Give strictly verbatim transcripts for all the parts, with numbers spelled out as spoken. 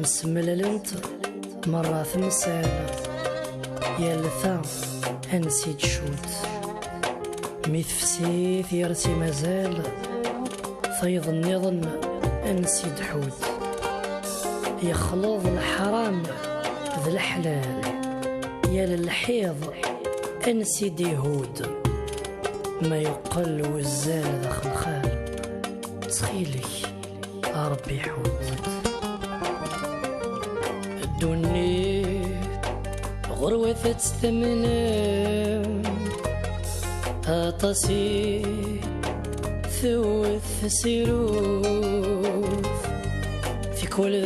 Semlalent merra temsal, yal ta ansi d-tcudd. Mi tefsi tgersi mazal, tayeḍ nniḍen ansi d-tḥudd. Yexleḍ leḥram d leḥlal, yal lḥiḍ ansi d-ihudd. Ma yeqqel wuzzal d axelxal, ttxil-k, a Ṛebbi ḥudd. Ddunit ɣur-wat ad tt-tamnem, aṭas i tewwet tessirut, tikwal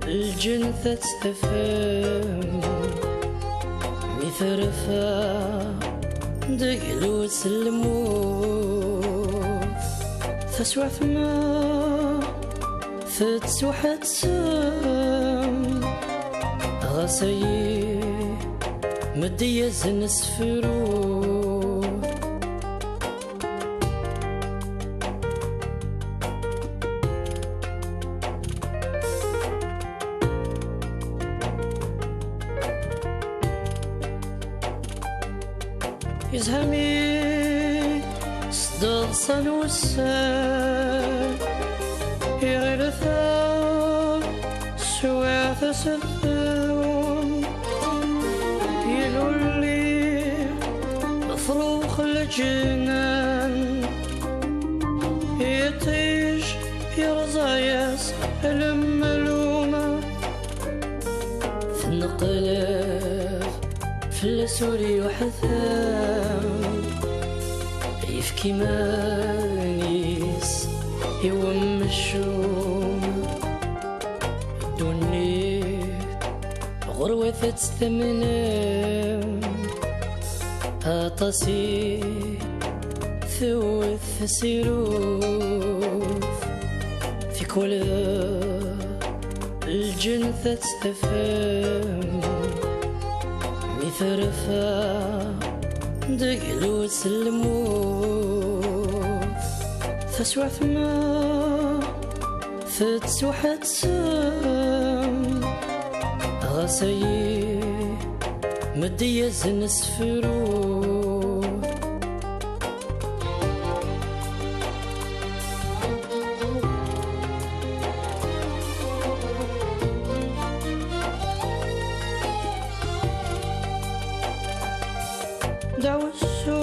d lǧennet ad tt-tafem, mi terfa deg lwes n lmut. Taswiɛt ma tettwaḥettem, ɣas ayi meddi-yasen sefru. Izhami s deḍsa n wussan, iɣil ta swiɛt aseddum, ilulli frux leǧnan, iṭij yerẓa-yas lemluma. Tenqleb fell-as ur yuḥtam, yefk iman-is i wemcum. Ddunit ɣur-wat ad tt-tamnem, aṭas i tewwet tessirut, tikwal d lǧennet ad tt-tafem, mi terfa deg lwes n lmut. Taswiɛt ma tettwaḥettem, ɣas ayi meddi-yasen sefru. Dawsu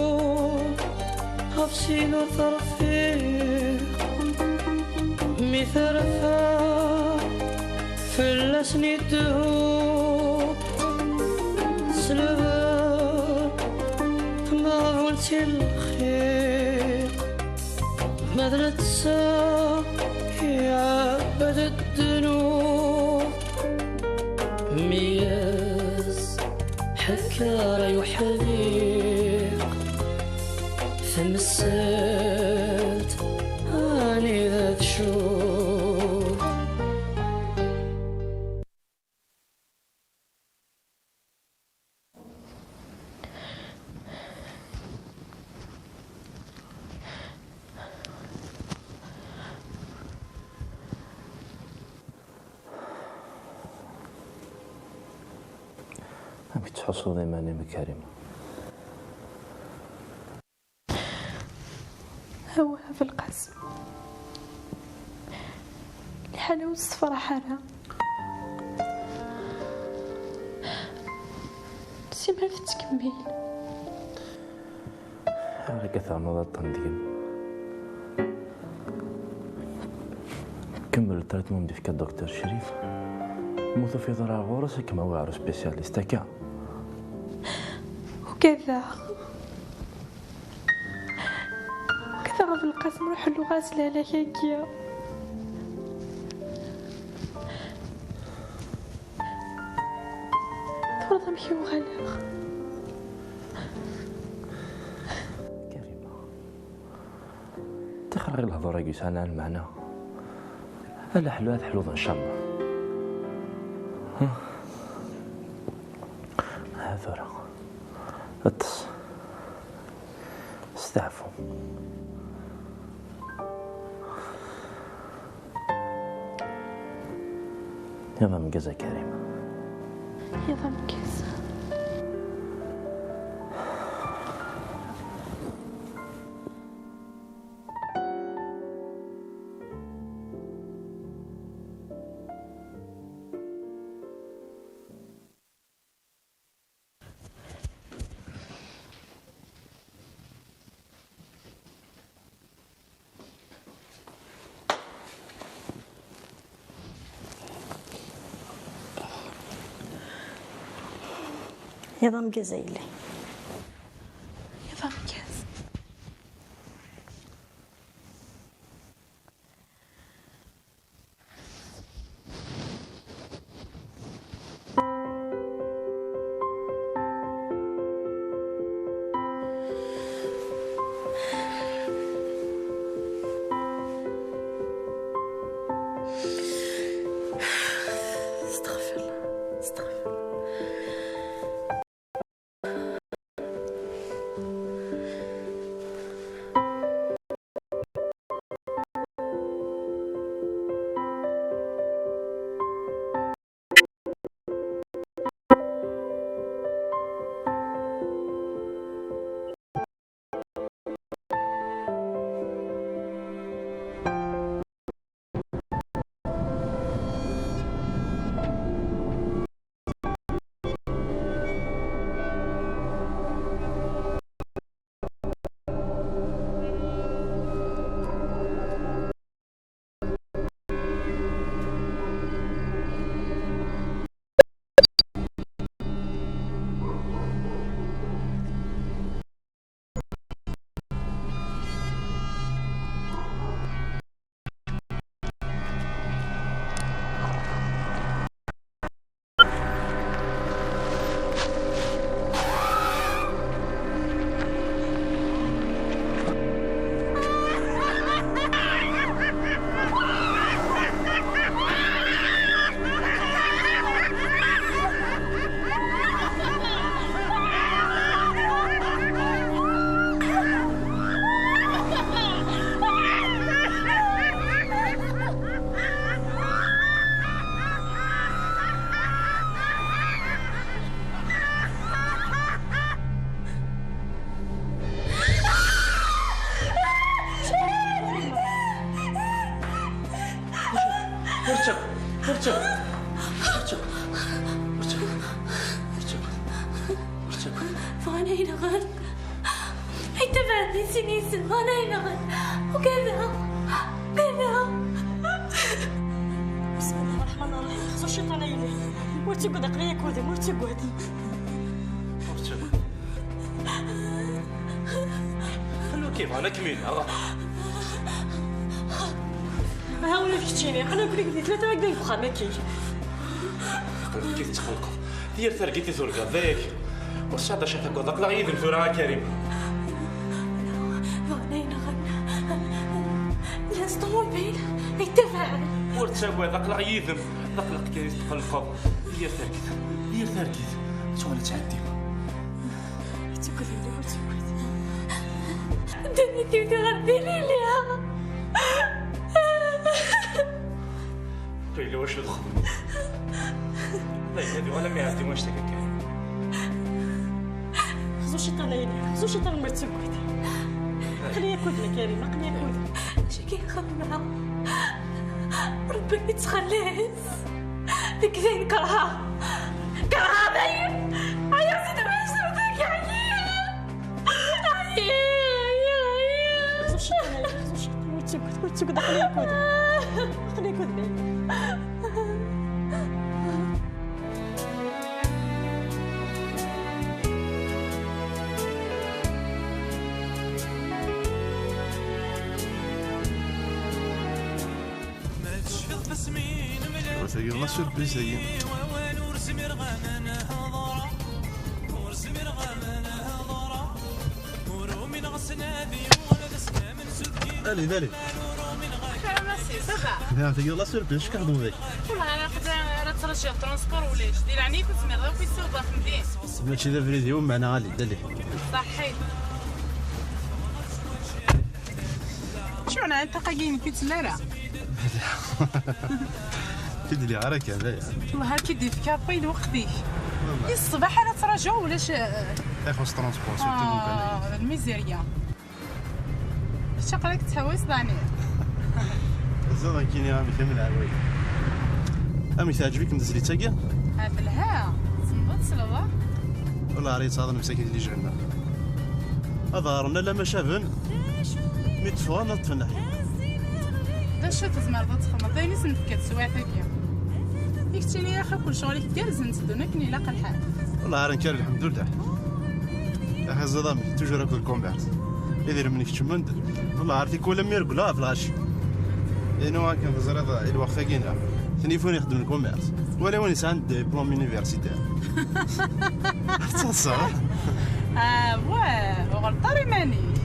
ɣef sin ur terfiq, mi terfa fell-asen idehhu. Tesleb tmeɣbunt i lxir, ma d netta iɛebbed ddnub. Meyyez ḥekker ay uḥdiq, tamsalt anida tcud. Amek tettḥussuḍ iman-im, Karima? Awah, Belqasem, liḥala ur tessefraḥ ara. Simmal tettkemmil. Ara ka ternuḍ aṭṭan deg-m. Kemmel traitement d-ifka Docteur Crif. Ma tufiḍ ara ɣur-s, ad kem-awiɣ ɣer uspécialiste, akka? Ugadeɣ. Ugadeɣ a Belqasem, ruḥ ḥellu-as lehlak-agi. Twalaḍ amek i uɣaleɣ? Karima, ṭixer ɣer lehdur-agi yesɛan lmeɛna. Ala ḥlu ad ḥluḍ, ncallah. Ha tura. Ṭṭes. Steɛfu. Iḍ ameggaz a Karim. Iḍ ameggaz. Iḍ ameggaz a yelli. Iḍ ameggaz. استغفر الله، استغفر الله. Ur ttagad, ur ttagad, ur ttagad, ur ttagad, ur ttagad, ur ttagad. Bɣan ad yi-nɣen. Ay tabaɛdit sin yid-sen, bɣan ad yi-nɣen. Ugadeɣ, ugadeɣ. بسم الله الرحمن الرحيم. Xzu cciṭan a yelli. Ur ttagad, aql-i akked-m, ur ttagad. Ur ttagad. Anwa i k-yebɣan ad kem-ineɣ? Aha, ula d keččini, aql-i akked-k di tlata wagi deg uxxam-agi. Aql-ik tettqellqeḍ. D yir targit i turgaḍ, d ayagi. Ur tesɛiḍ d acu ara taggadeḍ, aql-aɣ yid-m tura a Karim. Bɣan ad yi-nɣen. Llan s ṭumubil, ay tabaɛdit. Ur ttagad, aql-aɣ yid-m. D aql-aɣ kan i tetqellqeḍ. D yir targit, d yir targit. Tura ad tɛeddi. Ur ttagad a yelli, ur ttagad. Ddunit-iw tuɣal d ilili. Ur yelli wacu ad xedmeɣ. D ayen ad yuɣal am iɛeddi wanect-agi kan. Xzu cciṭan a yelli, xzu cciṭan, ma ur ttagad. Aql-i akked-m a Karim, aql-i akked-m. Acu akka i xedmeɣ? Rebbi yettxelliṣ. Nekk dayen kerheɣ. Kerheɣ dayen. Ɛyiɣ si tmacint-agi, ɛyiɣ. Ɛyiɣ, ɛyiɣ, ɛyiɣ. Xzu cciṭan, xzu cciṭan. Ur ttagad, ur ttagad, aql-i akked-m. Aql-i akked-m. Tagi d la surprise, tagi. Allez, allez. Xir a Massi, ça va? Tagi d la surprise, acu k-xedmeɣ deg? Wala, ara aql-, ara ttṛaǧuɣ transport ulac. Di leɛnaya-k ur tezmireḍ akk i tessiwḍeḍ ɣer temdint? Mačči d abrid-iw, meɛna allez, allez. Ṣaḥḥit. Acu, neɣ ṭṭaqa-agi-inek ur tt-telli ara? Ala. Ur d-lliɣ ara kan, aya. Wellah, ad k-id-yefk Ṛebbi lweqt-ik. Wallah. I ṣṣbeḥ ara traǧuḍ, ulac, eh, ixuṣ transport, surtout ah, lmizirya. Kečč aql-ak tettḥewwiseḍ, ɛni? Azal nekkini, amek am lɛaway? Amek teɛǧeb-ikem tezlit-agi? Ah, telha. Tessneḍ ad tesleḍ, ah? Wallah, ara yettɛaḍen msakit li jhenna. Ad ɣren alamma caben, mi d-ffɣen ad ṭṭfen leḥya. D acu tezmreḍ ad txedmeḍ? D ayen i sen-tefka teswiɛt-agi. I keččini, ax, akk lecɣal-ik gerrzen, tteddun akken ilaq lḥal. Wallah, ara nekker, lḥemdullah. Ax, a ẓiḍ, amek, toujours akked le commerce. Idrimen keččmen-d. Wallah, ar tikwal am irgel ɣef lɣaci. Inu akken teẓriḍ, i lweqt-agi neɣ. Ten yifun ixeddem le commerce. Wala win yesɛan diplôme universitaire. Tettaḍsaḍ? Ah, wah, ur ɣelṭeḍ ara iman-ik.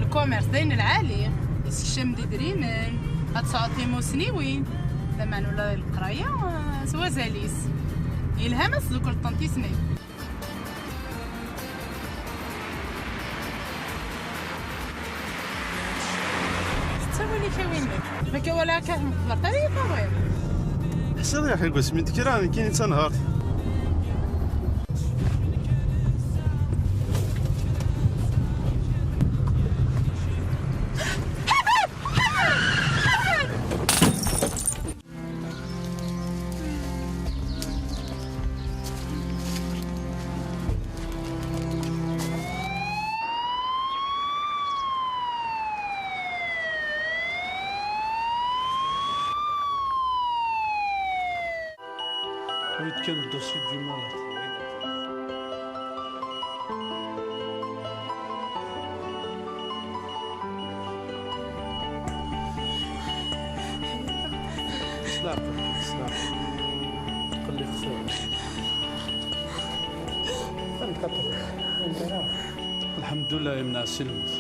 Le commerce d ayen lɛali, yessekcam-d idrimen, ad tesɛuḍ timusniwin, lameɛna ula d leqraya, ah, s wazal-is. Yelha ma tesdukleḍ-tent i snat. Tettawil-ik a winnek. Baka wala akka tmeqbert ara yi-tawiḍ. Ḥsiɣ yaxi deg wasmi d-kkreɣ nekkini d tanhart. Oui, quel dossier du malade. Slap, slap. Qelli xsar. الحمد لله يمنع السلموس.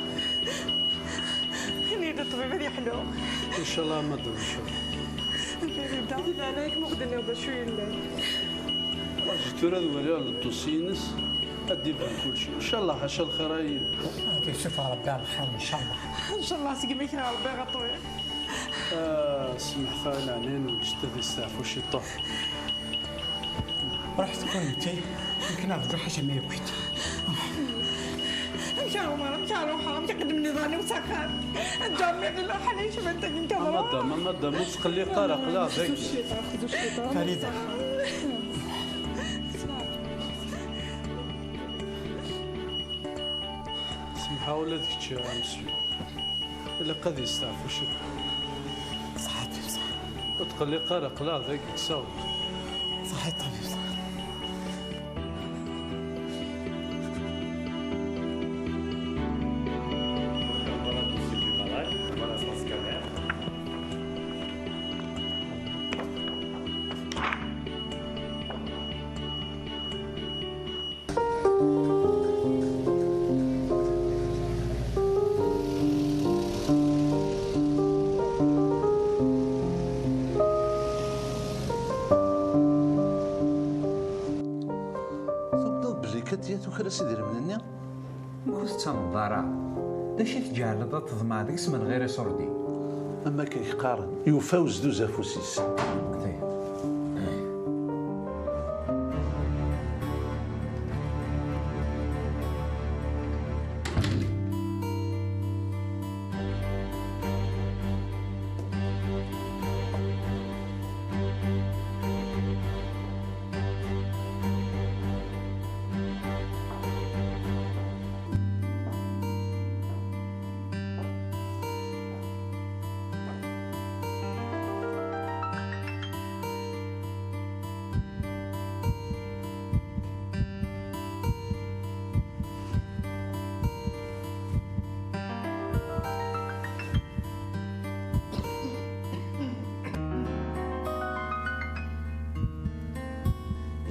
هني الطبيب هذه حلو. إن شاء الله ما تضر، إن شاء الله. البريدة. لا، لا، ياك ما قدرنا هذا شو يلا. واش ترى الوريا للدوسينس؟ أدي بان كل شيء. إن شاء الله، حاشا الخير أي. هذه شوف ربي على الخير، إن شاء الله. إن شاء الله، سقمك يا ربي غطوي. آه، سمح فعلا عنين وجدت هذه الساعة فوشي طوح. رحت كون انت، يمكن نرجع حاجة ما يبغيت. مشى عمر، مشى روحه، مشى قدم لي ظاني وسخر. جامي غير حالي شبنتك انت. ماما دا، ماما دا، مو تقلي قارق، لا، خذوا ذاك. الشيطان، خذوا الشيطان. فريدة. سمحة ولادك تشي، مسيو. إلا قد يستعفو شي. صحيت، صح. وتقلي قرق، لا، ذاك يتساوي. صحيت، طبيب، صح. Tebdiḍ belli Katia tuker-as idrimen-nni? Ur tettamneḍ ara. D acu i tǧeɛleḍ ad tḍemɛeḍ deg-s min ɣir iṣurdi? Am akka i k-qqaren, yufa uzduz afus-is.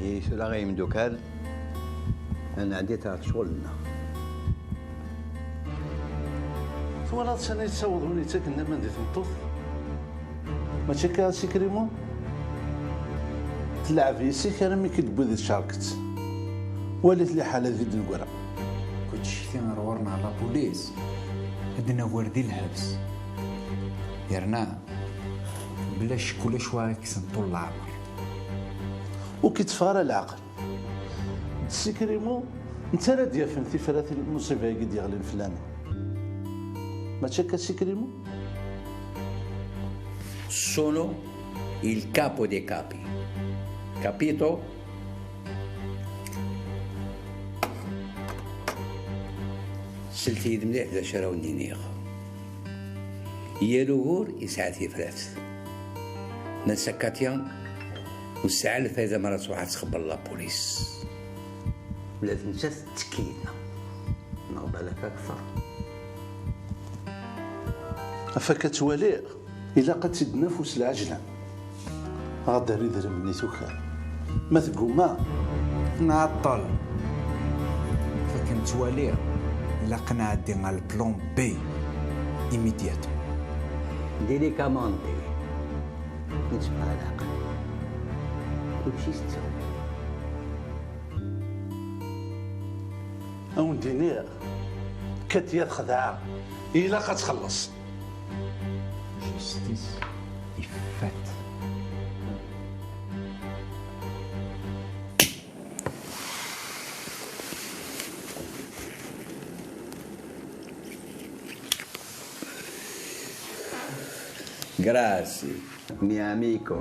Ihi tura ay imdukal, ad nɛeddi ɣer ccɣel-nneɣ. Twalaḍ sani yettaweḍ win yettaken laman di tmeṭṭut? Mačči akka a Si Krimon? Tleɛɛeb yes-k armi k-id-tewwi di tcerket. Walit liḥala di d-neggra. Kečč cekti ar ɣur-neɣ la police, ad d-nawer di lḥebs. Yerna, Bla ccek ulac wa ikessen ṭul leɛmer. Ur k-itteffeɣ ara leɛqel. D Sikrimu netta ara d-yafen tifrat n lmuṣiba-agi d-yeɣlin fell-aneɣ. Mačči akka Sikrimu? Sono il capo dei capi. Capito? Slet-iyi-d mliḥ d acu ara wen-d-iniɣ. Yal ugur yesɛa tifrat. Ma d Katya, ur tesɛi ara lfayda mi ara truḥ ad txebber la police. Ula d nettat tettekk yid-neɣ. Neɣ balak akteṛ. Af akka ttwaliɣ, ilaq ad tt-id-naf s lɛejlan. Ɣer-d ar idrimen-nni tuker. Ma tegguma, nɛeṭṭel. Akken ttwaliɣ, ilaq ad nɛeddi ɣer plan B immédiatement. Délicatement. Yettbeɛ leɛqel. Kullec yesteɛfu. A wen-d-iniɣ, Katya texdeɛ. Ilaq ad txelleṣ. Justice est faite. Grazie. Mio amico.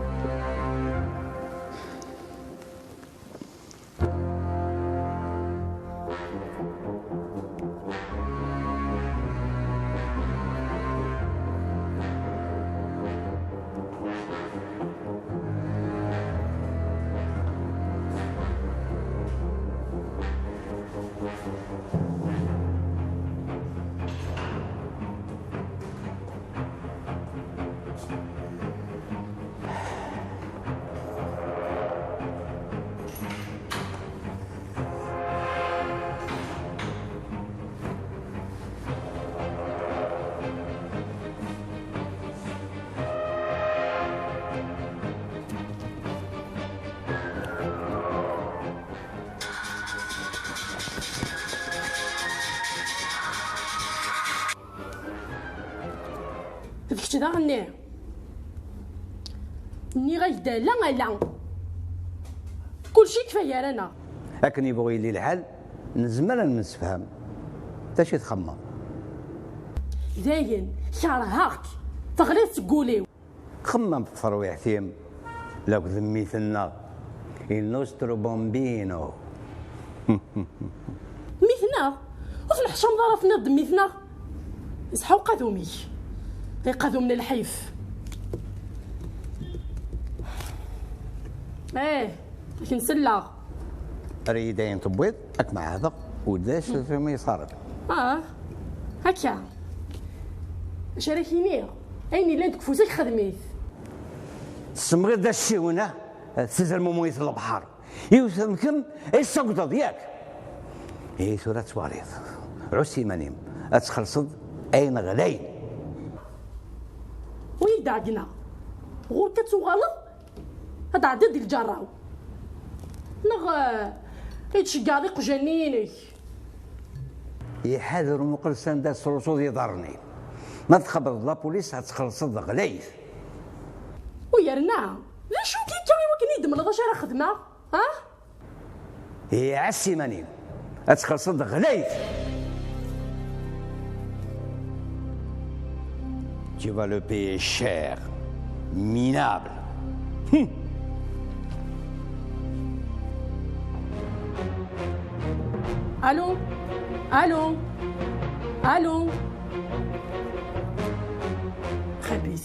D kečč daɣen-nni? Nniɣ-ak-d ala, ala. Kulci yekfa gar-aneɣ. Akken yebɣu yili lḥal, nezmer ad nemsefham. D acu i txemmeḍ? Dayen, kerheɣ-k. Teɣliḍ seg wul-iw. Xemmem ɣef terwiḥt-im, la akked mmi-tneɣ, il nostro bambino. Mmi-tneɣ? Ur tneḥcameḍ ara tenniḍ-d mmi-tneɣ? Iseḥḥa uqadum-ik. Iqadum n lḥif. Eh, akken selleɣ. Err-iyi-d ayen tewwiḍ, ad kem-ɛahdeɣ, ulac acu mi yesxerreb. Ah, akka. Acu ara k-iniɣ? Ayen yellan deg ufus-ik, xdem-it. Tessemɣiḍ-d aciwen, ah? Tezrem umuyt n lebḥer. Yiwet am kemm ay tessagdeḍ, yak? Ihi tura ad twaliḍ. Ɛuss iman-im, ad txellṣeḍ ayen ɣlayen. Ur yi-d-ɛeggneɣ. Ɣur-k ad tuɣaleḍ, ad tɛeddiḍ di lǧerra-w. Neɣ, eh, ad tceggɛeḍ iqjan-nni-inek. Iḥader umuqel s anda tesrusuḍ iḍarren-im. Ma txebbreḍ la police, ad txellṣeḍ ɣlayet. U yerna, d acu-k akka i wakken i d-temleḍ acu ara xedmeɣ? Ha? Iɛass iman-im. Ad txellṣeḍ ɣlayet. Tu vas le payer cher, minable. Hum. Allô? Allô? Allô? Très bien.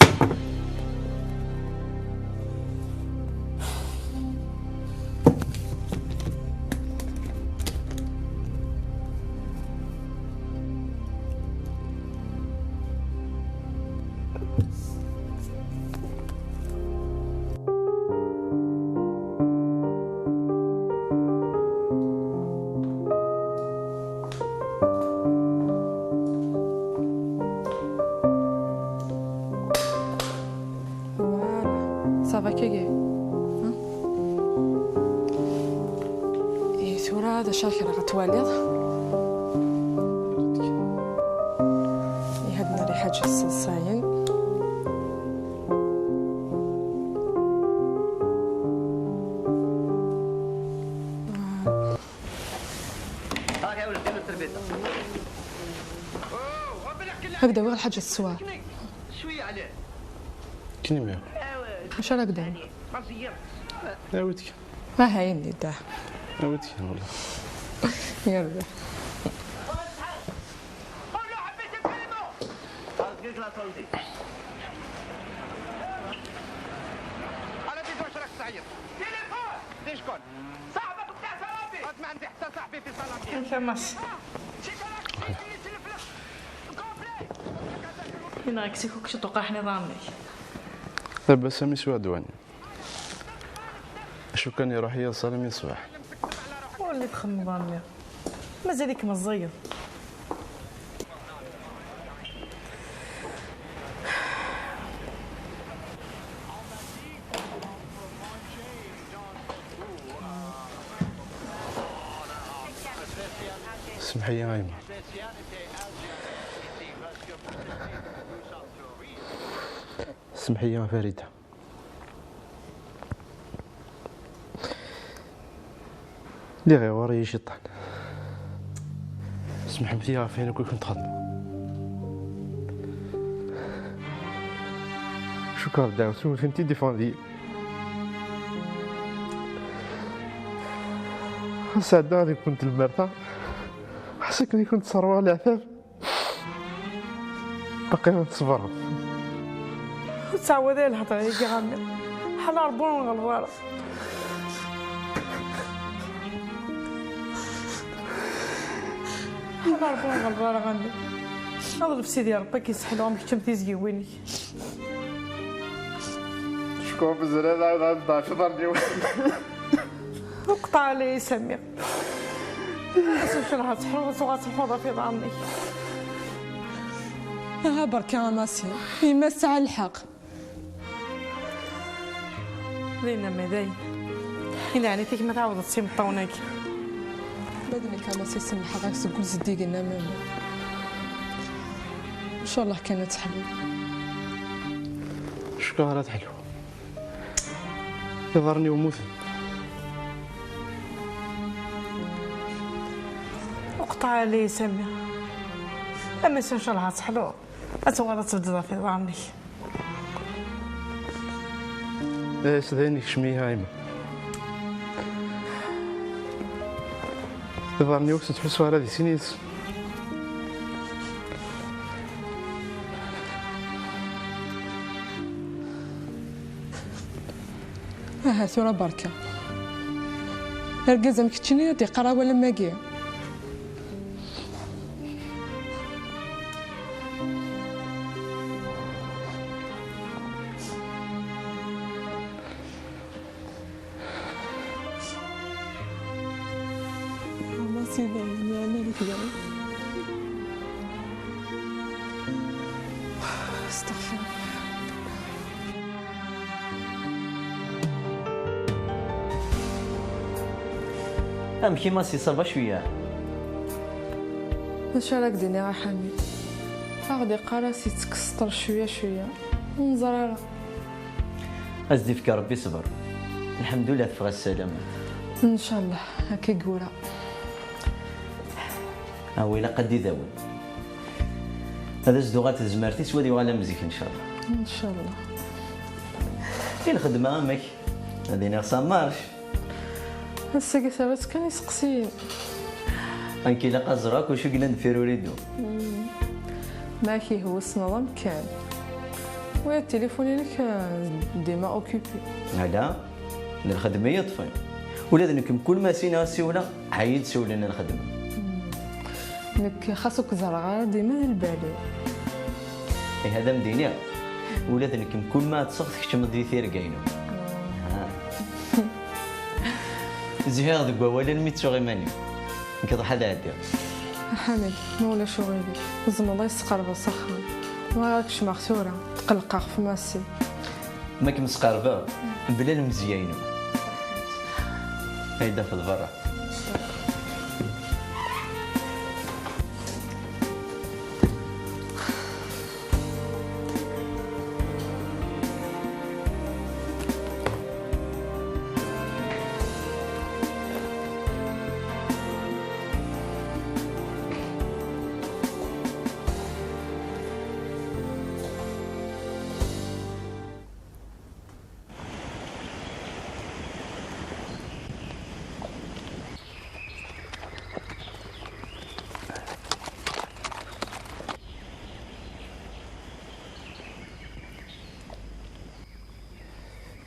Voilà, ça va kiki. Hein? Eh, tura d acu ara twaliḍ? Ihi ad nerr i ḥaǧa s ṣṣayen. هكذا وين الحاجة السوا؟ كني مية. واش راك داير؟ ايوا تك. ها هاي اللي داه. ايوا تك والله. يلا. على بيت واش راك تعيط؟ تليفون. دي شكون؟ صاحبك بتاع سرابي. ما عندي حتى صاحبي في سلامي. انت ماس. يناك سيكوك شطوقة حني ضامنك. لاباس أمي سوى دواني. شو كان يروح يصل من الصباح؟ هو اللي تخمم ضامني. مازالك مزير. سمحي يا غيمة. سمحي يا فريدة. اللي غير وري شيطان. سمحتي يا فين كنت خدمة. شكرا داوسو فهمتي ديفوندي. سعد هذه كنت المرتة. حسيت اني كنت صروة العفاف. باقي غنصبر. وتعوض على الهضره يا كي غامي. حنا ربون غلبار. حنا ربون غلبار غامي. اضرب سيدي ربك يسحلهم كتم تيزكي وينك. شكون بزرار عاد عاد ضعف ضرني. وقطع عليه سمير. شوف شنو غتحوس وغتحوض في ظهرني. ها بركة ماسي. يما ساعة الحق. لينا ما داين. إلا عليتك ما تعوض تصيم الطوناكي. بدني كان ماسي سمحة غير سقول زديقنا ماما. إن شاء الله كانت حلوة. شكرا حلوة. يضرني وموت. اقطع علي سمية. أما إن شاء الله هتصحلو. أتوغل تبدل في ظهرني. إيه، سديني شمية هايمة. يضرني وقت تحسو على ذي سينيس. Aha, tura barka. Argaz am keččini ad iqqar awal am wagi. Ama sida, yani, yani. استغفر الله. Amek i Massi, ça va cwiya? D acu ara k-d-iniɣ a Ḥamid? Aɣ-d-iqqar-as yettekkes sṭer cwiya cwiya. Ur neẓri ara. Ad s-d-ifk Rebbi ṣṣber. Lḥemdullah teffeɣ-as ssalamat. Ncallah, akka i yura. Awi ilaq ad d-idawen. Ad as-d-uɣal tezmert-is, wa ad yuɣal am zik, ncallah. Ncallah. I lxedma, amek? Ad iniɣ ça marche. Ass-agi terra-tt kan iseqsiyen. Anki ilaq ad ẓreɣ akk acu yellan deffir uridu. Ma ak-yehwa tessneḍ amkan. Wa tilifun-inek, eh, dima occupé. Ala. D lxedma i yeṭṭfen. Ula d nekk mkul ma as-iniɣ ad siwleɣ, ɛyi d siwlen lxedma. Nekk xas ur k-ẓerreɣ ara dima di lbal-iw. Ihi ad am-d-iniɣ, ula d nekk mkul ma ṭṭseɣ tkeččmeḍ di tirga-inu. Ah. Zhiɣ deg wawal almi ttuɣ iman-iw. Nekk ḍeḥ ad ɛeddiɣ. A Ḥamid, ma ulac uɣilif, tzemreḍ ad yi-tesqerbeḍ s axxam. Bɣiɣ ad kecmeɣ tura, tqellqeɣ ɣef Massi. Ma kem-sqerbeɣ, bla lemzeyya-inu. Ay d-afeḍ berra.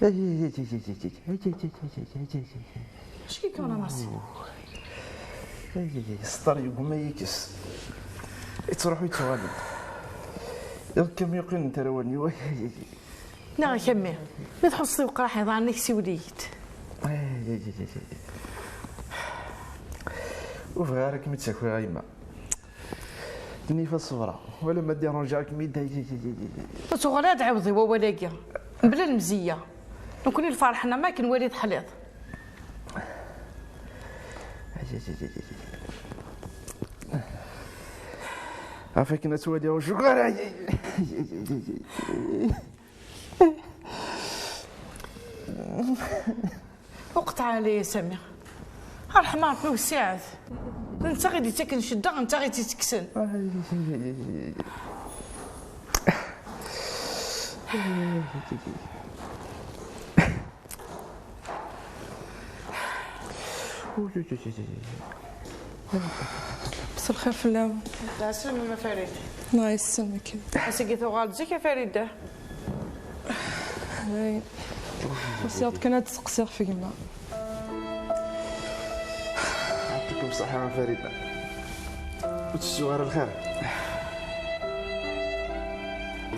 Acu-k-ikan a Massi? Sṭer yegma yikes. Yettruḥu yettuɣal-d. Iḍ kamyuqin n tarwa-nni. Neɣ a mmi, mi tḥusseḍ i weqraḥ iḍan-ik siwel-iyi-d. Ur bɣiɣ ara kem-id-sakiɣ a yemma. Nnifa ṣebra, wala ma d-iṛujaɣ-kem-id. Ur tuɣal ad ɛiwed i wawal-agi, mebla lemzeyya. Nekkni lferḥ-nneɣ ma akken wali teḥliḍ. Ɣef akken ad twaliɣ ur cukkeɣ ara. Uqeṭ ɛli a Sami. Ṛḥem Ṛebbi wessiɛet. D netta i d-yettaken ccedda, d netta i tt-ittekksen. Mselxir fell-awen. Ɛeslama a Farid. Neɣ yessen akken. Ass-agi tuɣal-d zik a Farida. Dayen. Usiɣ-d kan ad d-seqsiɣ ɣef gma. Ɛṭikum ṣṣeḥḥa a Farida. Ur tettuɣ ara lxir.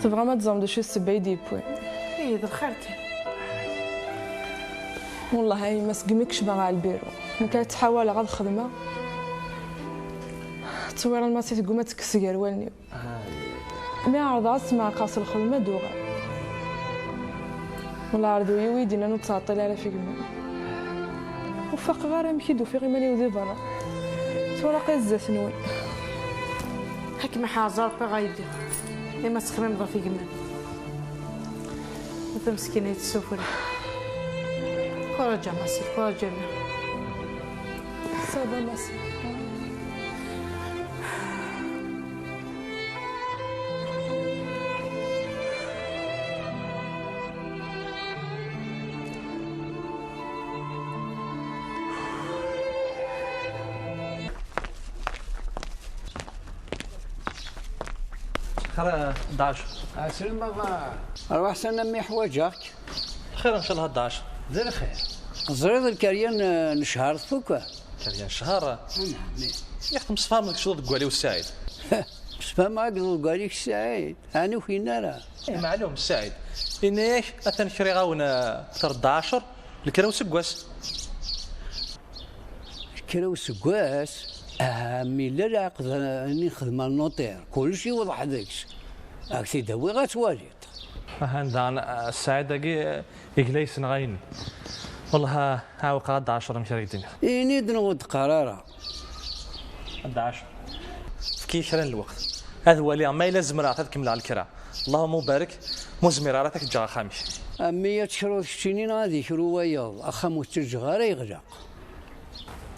Tebɣam ad teẓrem d acu i d ssebba i d-yewwin? Ih, d lxir kan. Wellah a yemma, segmi kecmeɣ ɣer lbiru, nekk ad ttḥawaleɣ ad xedmeɣ. Ttwira Lmasi tegguma ad tekkes gar wallen-iw. Mi ɛerḍeɣ ad smeɛqeɣ s lxedma ad d-uɣal. Wellah ar d uyiwi i d-yennan ur ttɛeṭṭil ara ɣef gma. Ur faqeɣ ara amek i d-ufiɣ iman-iw di berra. Tura aql-i zdat-nwen. Ad kem-iḥrez Ṛebbi a yelli, imi ad texmimeḍ ɣef gma-m. A tameskina yettessufri. Kuraǧ a Massi, kuraǧ a mmi. Ça va, Massi. Xir, Dac. Aslem baba. Arwaḥ s anammi, ḥwaǧeɣ-k. Xir, ncallah, Dac. D lxir. Teẓriḍ lkarya n, n cchar tfuk? Lkarya n cchar? Anɛam. Yak temsefhameḍ kečč d deg wali u Saɛid. Msefhameɣ akked deg wali-k Saɛid. Ɛni ur k-yenna ara? Eh, meɛlum, Saɛid. Yenna-yak, atan kriɣ-awen, eh, tredda ɛecr, lekra useggas. Kra useggas, ah, mi yella leɛqed, ah, nni xedmeɣ notaire, kullec iwḍeḥ deg-s. Ad k-t-id-awiɣ ad twaliḍ. Ahan daɣen, ah, Saɛid-agi, ah, yegla yessenɣayen. Wellah, ah, ɛawqeɣ ad d-ɛecr amek ara k-d-iniɣ. Ini-d neɣ ur d-qqar ara. Ad d-ɛecr. Efk-iyi kra n lweqt. Ad waliɣ ma yella zemreɣ ad kemmleɣ lekra. Allahumma barik, ma ur zmireɣ ara ad k-ǧǧeɣ axxam-ik. A mmi ad tekruḍ keččini neɣ ad ikru wayeḍ, axxam ur t-ǧǧeɣ ara yeɣleq.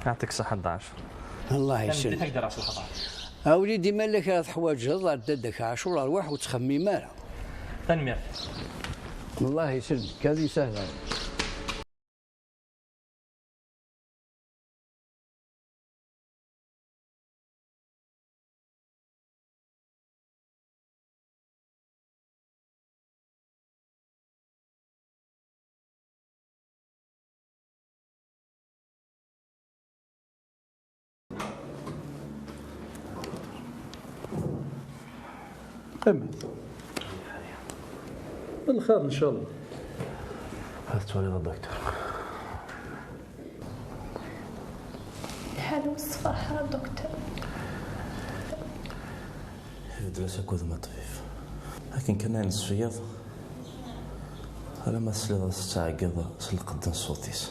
Yeɛṭik ṣṣeḥḥa a Dda Ɛacur. Allah yesselmek. Tanemmirt-ak, dara s lexbar. A wlidi, ma yella kra teḥwaǧeḍ, ar dadda-k Ɛacur, rwaḥ ur ttxemmim ara. Tanemmirt. Allah yesselmek, ad isahel. Qqimet. Lxir, ncallah. Ad twaliḍ a docteur. Lḥal ur yessefreḥ ara, docteur. Ibeddel-as akk udem a ṭṭbib. Akken kan ay nesfeyyeḍ, alamma tesliḍ-as tettɛeggiḍ s lqedd n ṣṣut-is.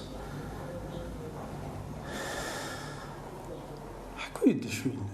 Ḥku-yi-d d acu yellan.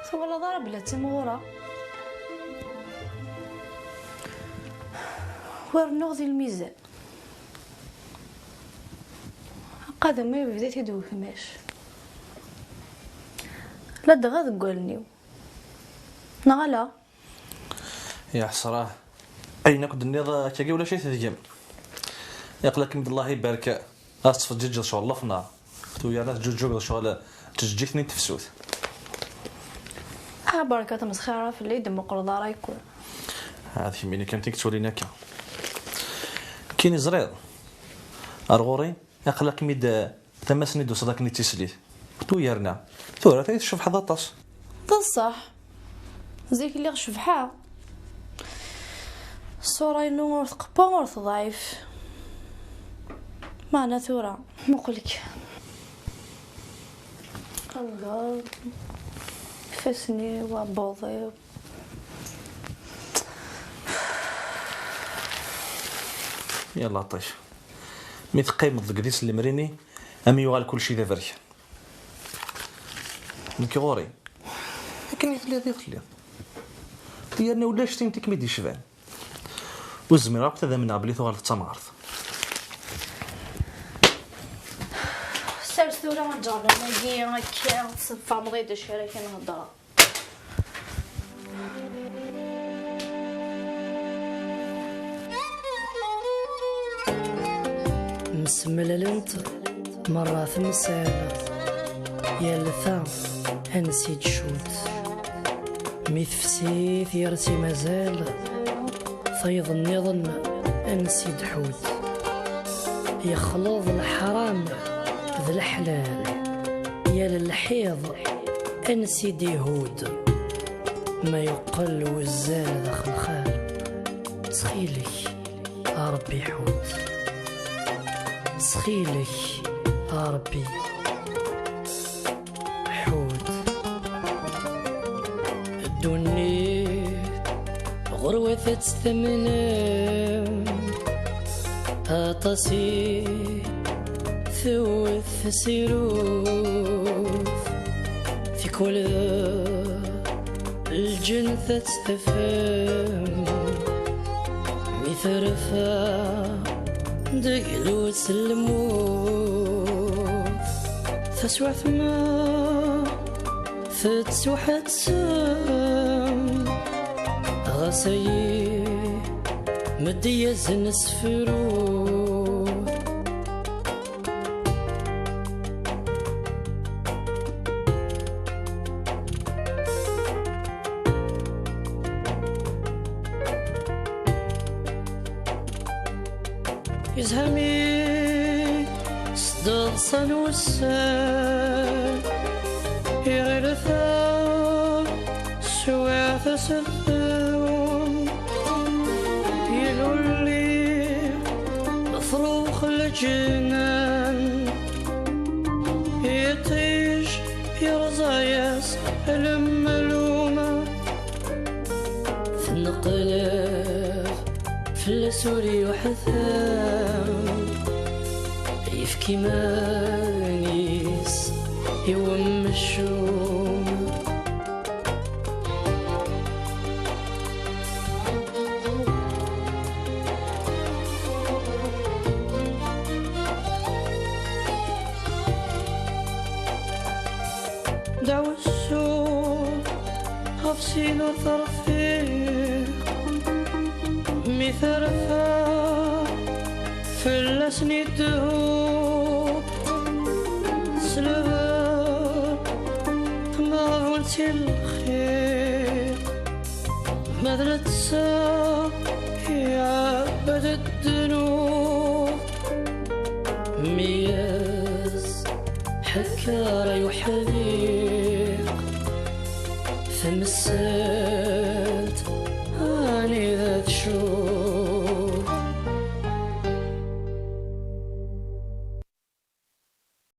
Twalaḍ ara belli d timɣura? Ur rennuɣ di lmizan. Aqadum-iw yebda-t-id ukmac. Ladɣa deg wallen-iw. Neɣ ala? Ya ḥesra. Ayen akk d-tenniḍ akkagi ulac-it deg-m. Aql-akem-id Allah ibarek. Ad tettfeǧǧiǧeḍ ccɣel lefnar. Tuyarna teǧǧuǧǧugeḍ ccɣel d tjeǧǧigt-nni n tefsut. Ah, berka tmesxira fell-i, d-muqleḍ ara yakk. Ah, d kemmini kan i yettwalin akka. Kini ẓriɣ. Ar ɣur-i, aql-akem-id, eh, tama-s-nni d-tusiḍ akken i d tislit. Tuyarna. Tura, tayi tcebḥeḍ aṭas. D ṣṣeḥ. Zik lliɣ cebḥeɣ. Ṣṣura-inu ur tqewwa, ur teḍɛif. Meɛna tura, muqel kan. Amger, ifassen-iw, aɛebbuḍ-iw. Ya Laṭif. Mi teqqimeḍ deg dis lemri-nni, am yuɣal kulci d aberkan. Nekk ɣur-i. Akken i telliḍ i telliḍ. Yerna ulac tin i kem-id-yecban. Ur zmireɣ akk ad amneɣ belli tuɣaleḍ d tamɣart. Sers tura aǧernan-agi akka, tfehmeḍ-id acu ara kan heddreɣ. Msemlalent merra temsal, yal ta ansi d-tcudd. Mi tefsi tgersi mazal, tayeḍ nniḍen ansi d-tḥudd. Yexleḍ leḥram d leḥlal, yal lḥiḍ ansi d-ihudd. Ma yeqqel wuzzal d axelxal, ttxil-k a Ṛebbi ḥudd. Ttxil-k a Ṛebbi ḥudd. Ddunit ɣur-wat ad tt-tamnem, aṭas i tewwet tasirut, tikwal lǧennet ad tt-tafem mi terfa deg lus n lmut. Taswiɛt ma tettwaḥettem, ɣas ayi meddi-yasen sefru. Izhami s ḍḍsa n wussan, iɣil ta swiɛt aseddum, ilulli trux leǧnan, iṭij yerẓa-yas lemluma. Tneqleḍ fell-as ur yuḥtam, yefk iman-is i wemcum. Dawsu ɣef sin ur terfiq, mi terfa fell-asen idehhu. Tesleb tmeɣbult i lxiq, ma d netta iɛebbed ddnub. Mi as-ḥekker ay uḥdiq, temsal